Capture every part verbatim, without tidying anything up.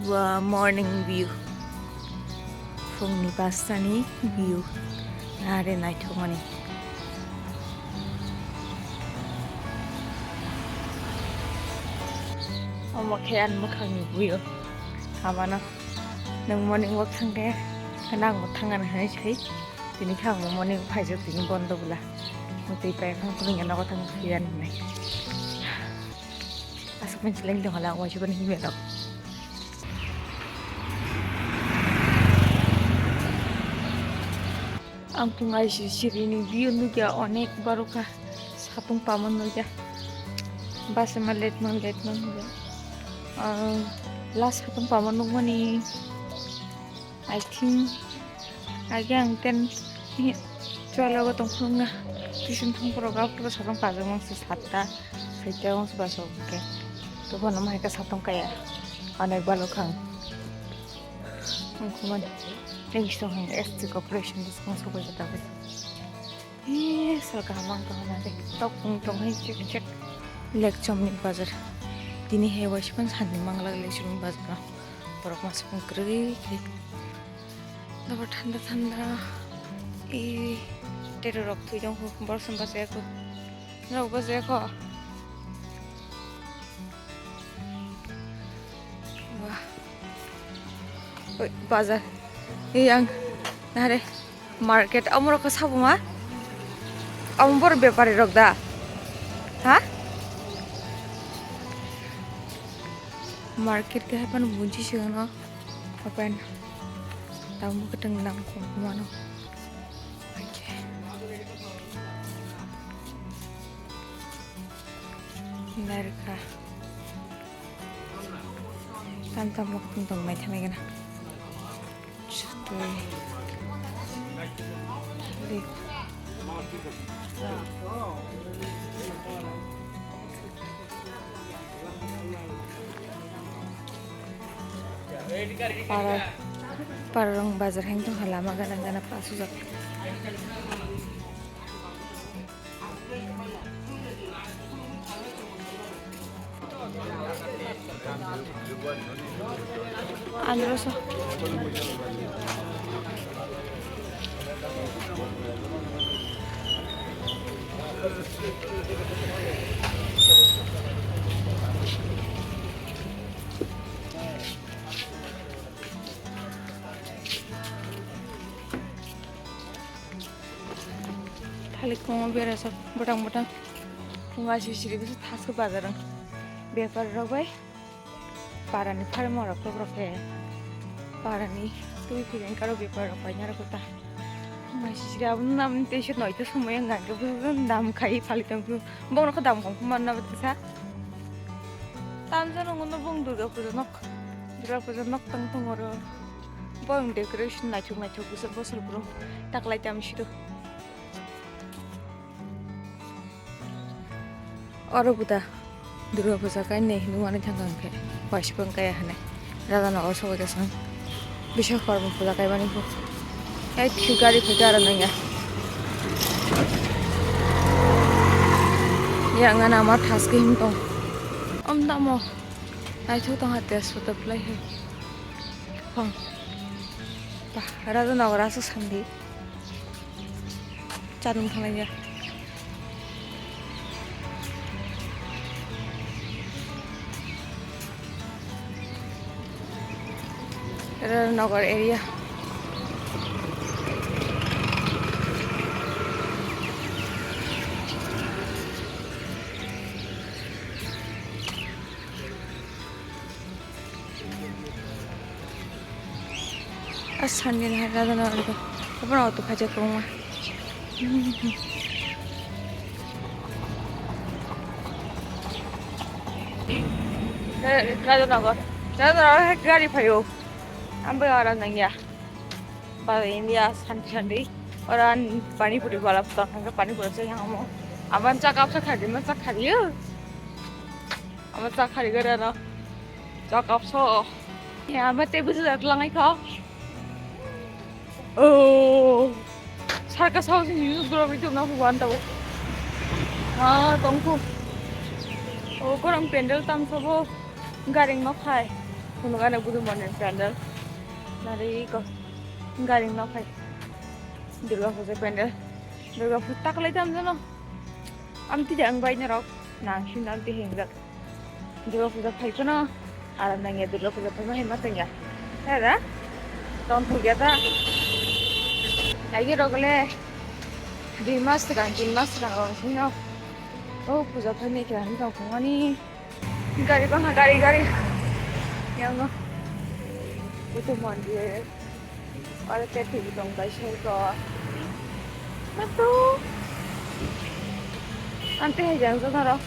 Wa morning view. Phungni pastani view. Nare naithokmani. Omo khe ani mwkhangni view. Hamano. Nwng morning walk thangkhe, nangbo thangani hinwi sai. Tini khe ang morning phaijak, tini bondo bwla. Twi pai phang phang nogo thang phiya hinwi. Aswk mansi leng tong hala, waisa bani himya rok. Ang tong aisi sirini view nukya, onek barokha satung pama nukya. Bus ma late man, late man hwnkhe. Ah, last satung pama nukmani, I think, age ang ten twelve o tongphuru wngkha. Tuition thangphuru gapuru satung kajak mangsa satta, saita mangsa bus o hwnkhe. Tobano mahai khe satung kaya, onek balok ang. Ang khuman thanks to hang S T corporation bwskango sobaijak tabuk. He, sal kaham ang tong hwnna de. Tok kung tong hai chek chek. Lekchomni bazar. Tini he waisa phano sandi manglak lekchomni bazar no. Borok masa phano kwrwi khe. Dabar thanda thanda. E, tero rok thwi tong kho. Borok song bachaya kho. Norok bachaya kho. Wah. Oi, bazar. Ei ang nare market, omo rok khe sabo ma? Omo boro bepari rok da? Ha? Market khe hapan bunchi se gano. Hapan. Tamo khe tang nang kong mano. Nairwkha. Tam tam mokol tong mai thangwi gana. Sutwi. Para, para rong bazar heng tong lama gana gana pasujak. Androso. Thalik tongo berajak bwtang bwtang. Phunga sisiri bisa thaskhe bazar ang. Bepar rok bai parani pharma rok khe borok khe parani twi phiri karo bepar rok paina rok ta. Phunga sisiri abo nam tei se noito somoi ang gangkhe dam khai phalik tong phuru. Bokno khe dam kong manna bwtha sa. Tamjano ngono bong Durga puja nok. Durga puja nok tang tong oro. Bong decoration naithok naithok bwswk bosor brum taklai tam sido. Oro buda Durga puja kainwi hinwi manwi thangkha hwnkhe waisukang kaya hwnwi Radha Nagar sogwi jasang. Biswakarma puja kaimani bo. Hai phiu gari phaikha aro nangya. Yang gana ama thaskhe him tong. Om tamo. Naithok tongha Tezpur ta belai hai. Phang. Bah, Radha Nagar aswk sandi. Chanung thanglaiya. Radha Nagar area. A sandi ni hai Radha Nagar ko. Aboni auto phaijak kwbangma. Radha Nagar. Radha Nagar hai gari phaio. Ambai ora nangya. Ba India sandi sandi. Ora pani puri wala puta kha pani puri se yang mo. Aban chakap sa khadi ma chak khadi. Ama chakhari gada no. Chakap so. Ya, ama tei busu dat langai kho. Oh. Sarka sao sing use gora video na huan tabo. Ah, tongku. Oh, gorang pendel tam sabo. Garing no khai. Phunukani Buddha Mandir pandal. Nari ko gari ma phai. Durga Puja pandal. Durga Puja taklai tam jano. Am tida ang bai narok. Nang sin am ti hingjak. Durga Puja phai kono. Aram nangya Durga Puja phai ma hai ma tengya. Hera. Ton thugya ta. Aigi rogole. Dui mas segang, tin mas segang rong sino. Oh, puja phai ni kira ni tong phungani. Gari bangha, gari, gari. Yang no. Itu mandir. Aro te twi tong bai sai ko. Matu. Ante hai jang jodaro.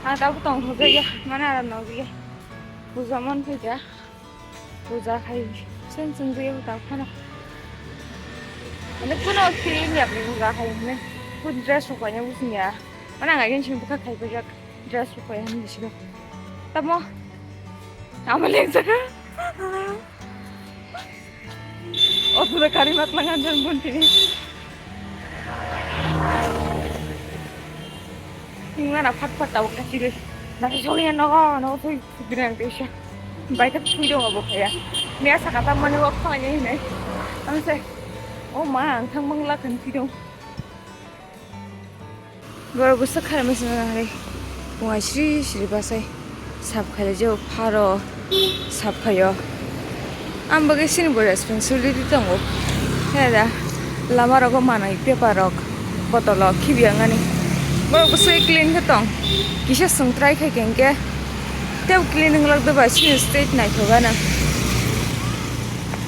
Ang tabu tong thok ya. Mana aram nang ya. Puja mon thok ya. Puja khai sen sung ya ta khana. Ane kuno kiri ni apni puja khai ne. Pun dress ko ya usnya. Mana ngai gen sing buka khai pajak. Dress ko ya ni sino. Tamo. Ama leng saka. Otu da kari mat langan jan bun tini. Tingna na phat phat tau kasi le. Nasi joli ya nogo nogo thui thui ang teisa. Bai tak thui dong abo kaya. Mia saka ta mani wak khamai ni hinai. Ang se. O ma ang thang mangla kan thui dong. Borok bwswk khairokma se nang hai. Bungai sri sri basai sap khaijak pharo sap khaio. Ang bagwi sini bo responsibility tongo. Heda lama rogo manwi paper rok botolo khibiya ngani. Borok bwswk clean khe tong. Kisa swng try khai khe hwnkhe tei clean wng lak doba sini state naithok gana.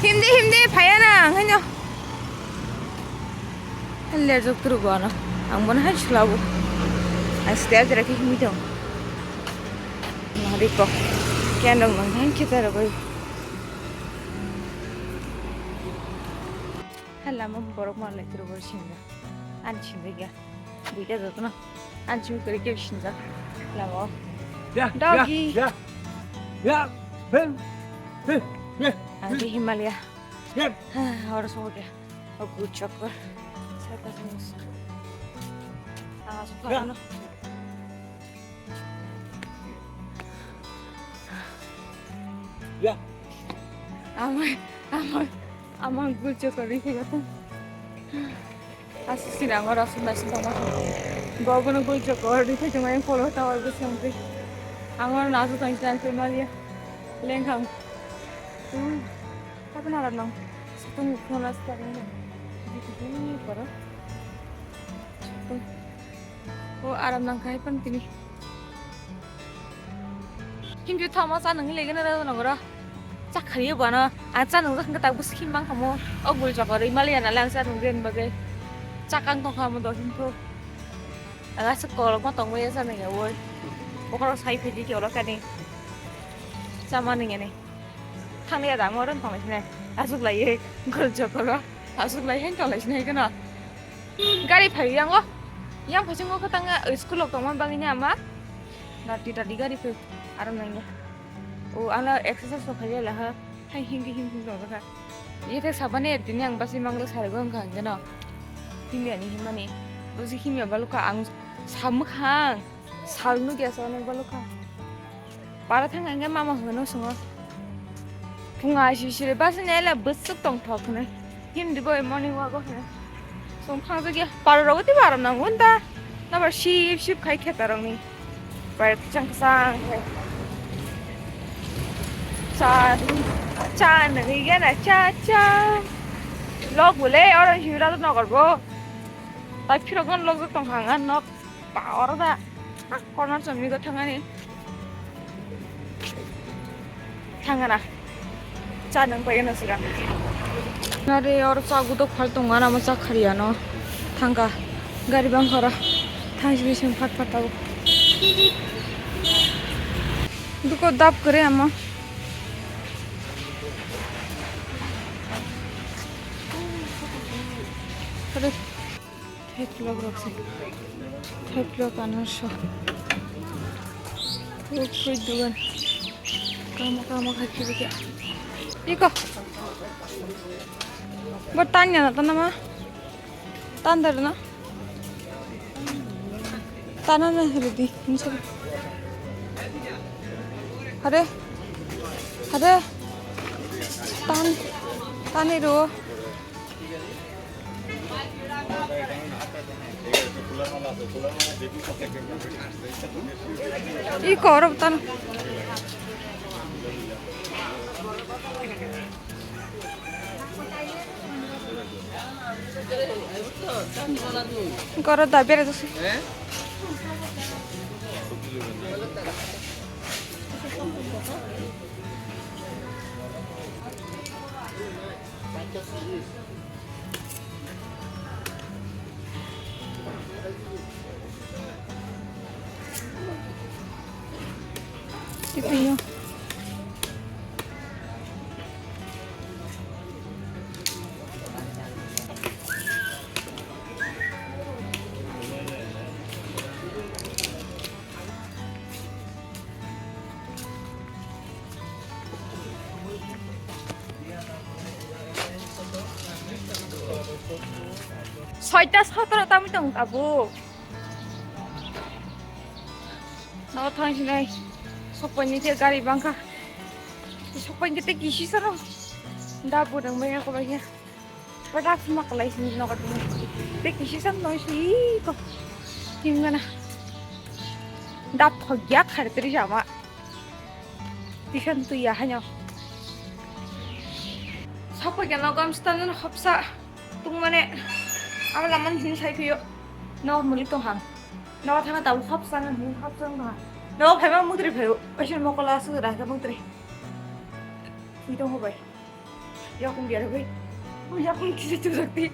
Himdi himdi phaiya nang haino. Lerjak turu bo ano. Ang bono hai sulabu. Ang step jera khe himui tong. Nari ko. Ken rok nang hai kita rok oi. Hala mo borok ma lai turu bo singa. An singa ya. Buita joto na. An singa kare ke singa. Lamo. Ya, ya, Doggy. Ya. Ya. Ben. Ben. Ben. Ang di Himalaya. Ben. Oro songo dia. Aku cokor. Saya tak tahu. Ah, suka Ya. Ano. Ya. Amai, amai, amai gul cokor ri khaga tu. Asi sini angor asu nasi tama. Bawa bono gul cokor ri khaga yang polo tawar besi angri. Angor nasu tang tang tu malia. Lenghang. Hmm. Tapi nara nang. Satu mukna nasi tang nang. Di tu para. Satu. O aram nang khai pan tini. Himju thama cha nang lege na ra nang ra. Cha khari bo ano. A cha nang ra khang tak bus khim bang khamo. O gul chakor i mali ana lang cha nang den bage. Cha kang tong khamo do him pho. Aga se kol ma tong ya cha nang ya woi. Okoro sai phedi ki oro kani. Cha ma nang ya ni. Thangni ada mo ron thangni sini. Asuk lai ye. Gul chakor. Asuk lai hen thang lai sini kana. Gari phai yang o. Yang phai sing o khatang school lok tongma bangini ama. Nati tadi gari phai aram nangya. O ala exercise rok phai la ha. Hai himdi himdi rok kha. Ye te sabani tini ang basi manglo sari go ang kha geno. Himya ni himani. Basi himya baluka ang samwkhang. Sal nugya sa onek baluka. Para thang hwnke mama hwno swngo. Phunga sisiri basi nela bwswk tongthok hwnwi. Himdi bo morning walk o hwnwi. Song thangjak ya. Para rogo tei baram nango da. Nabar sip sip khai kheta rokni. Pai kchang kchang khe. Cha cha nangwi gana cha cha. Lok bole oro hira nokar bo. Tai phirok nokjak tongkha ang nok. Pa oro da. Ah, corner chomni go thangani. Thangana. Cha nang pai na siga. Nare oro cha gudok phal tongo, ano cha khariya no. Thangka. Gari bang khara. Thang sini sini phat phat tabo. Duko dap kore ama. Kare. Theplok rok se. Theplok anarso. Ukui dugan. Kama kama khai khibi kya. Iko. Bo tanya na tana ma. Tandar na. Tana na ready. Hare. Ada tan tani ro. I koro tan. Koro da bere dosi. Kipiyo. Soita sotoro tamo tong tabuk. No thang sinai. Sokpani te gari bangka. Sokpani te kisi sano. Da budang maya ko baya. Pada sima kalai sini no kadu. Te kisi san no si ko. Tim gana. Da phagya khar teri jama. Tisan tu ya hanyo. Sokpani no gam stan hopsa. Tung mane. Ama laman hin sai piyo. No muli to hang. No thanga tabu hopsa no hin hopsa no. No phai ma mutri phayo. Oisin mokola su ra ka mutri. Ui to hobai. Yakung biar bai. Yakung kisi tu sakti.